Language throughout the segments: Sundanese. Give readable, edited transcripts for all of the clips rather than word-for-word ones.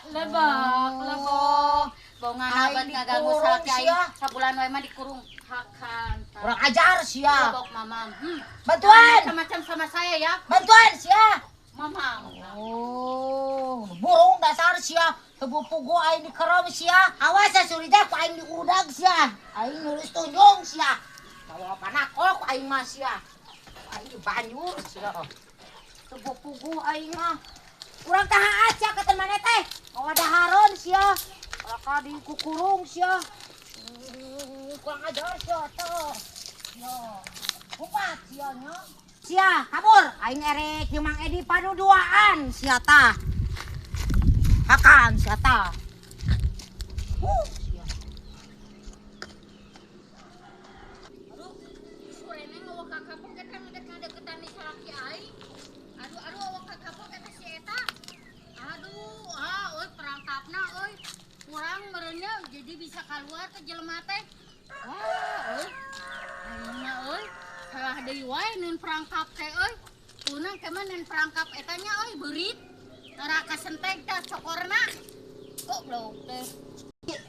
Lebok, lebok. Bongan abad ngaganggu salaki aing. Sabulan wae mah dikurung. Hakan. Kurang ajar sia. Lebok mamam. Bantuan. Macam-macam sama saya ya. Bantuan sia. Mamam. Oh, burung dasar sia. Tebu pugu aing dikerom sia. Awas ya Surija ku aing diudag sia. Aing nulis tunjung sia. Bawa panakol ku aing mah sia. Aing dibanyur sia. Tebu pugu aing mah. Urang tahaat sia kata maneh teh. Mawa dahareun sia. Raka dikukurung sia. Kurang ajar sia teh. Yo. Kupat sia nya. Sia, kabur. Aing erek jeung Mang Edi paduduaan sia tah. Hakan sia tah. Sia. Aduh, sureneng awak kakapok eta ngedek-ngedeketan di salaki aing. Aduh, aduh awak kakapok eta si eta. Aduh, ah euy perangkapna euy. Kurang merenya jadi bisa keluar ke jelema teh. Wah, euy. Aing mah euy. Salah deui wae neun perangkap teh euy. Kunang ke mah neun perangkap eta nya euy beurit. Tara kasentek teh cokorna. Goblok teh.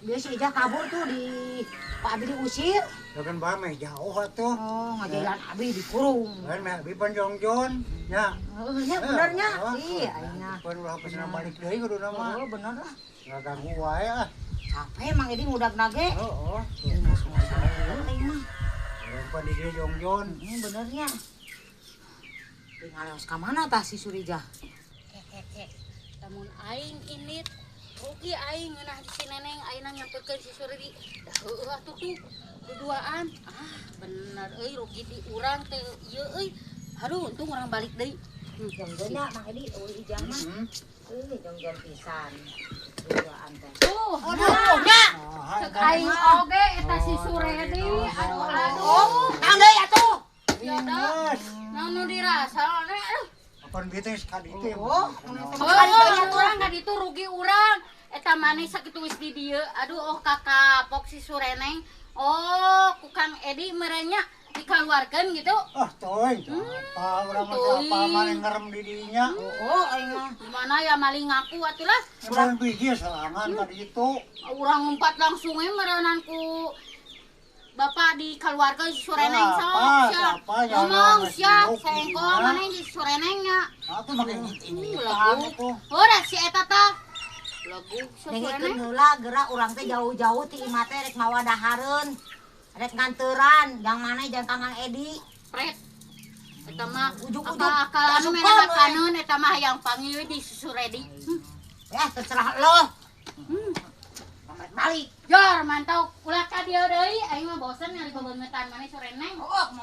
Dia si Ijah kabur tuh di Pak Abi diusir. Ya kan bae meh jauh atuh. Oh, ngajalan Abi dikurung. Kan meh abi pan jongjon nya. Heeh, nya benernya. Ih, aing mah. Pan ulah pesenna balik deui kuduna mah. Oh, bener lah. Ngaganggu wae ah. Capek Mang Edi ngudag nage. Heeh. Aing mah. Pan di dieu jongjon. Benernya. Tinggal ka mana tah si Surijah? Kek. Lamun aing init rugi aing ngeunah di si neneng ayeuna nyamperkeun si Suridi. Dah heueuh atuh tuh duduaan. Ah, bener euy rugi di urang teh ieu euy. Aduh, untung urang balik deui. Jongjonnya Mang Edi euy Ijah mah. Euy jongjon pisan. Duduaan teh. Tuh, Aduh, nya. Cek aing oge eta si Suredi. Aduh, aduh. Naon deui atuh? Ya dah. Naon nu dirasa aduh. Apaan bieu teh sekali teh. Oh, Oh, urang ka ditu rugi urang. Eta maneh sakitu geus di dieu. Aduh, oh kakapok si Sureneng. Oh, ku Kang Edi merenya dikaluarkeun gitu. Ah, teuing. Apa urang mah teh apa maneh ngerem di dinya. Oh, aing mah. Gimana ya maling ngaku atuh lah. Urang biji serangan ka ditu. Urang ngumpat langsung we meureunan ku Bapak dikaluarkeun si Sureneng sok sia. Ngomong sia, sengkol maneh di Sureneng nya. Atuh make ini. Lagu. Ora si eta tah. Lagu si Dengekeun Sureneng. heula geura urang teh jauh-jauh ti imah teh rek mawa dahareun. Rek nganteuran, jang maneh jang Kang Edi. Pret. Eta mah Ujuk-ujuk. akal-akalan Asupan, mereka kaneun eta mah hayang panggil di Suredi. Ya, terserah lo. Balik. Jor mantau ulah ka dieu deui aing mah bosen nyari bebengetan maneh Sureneng. Oh, mau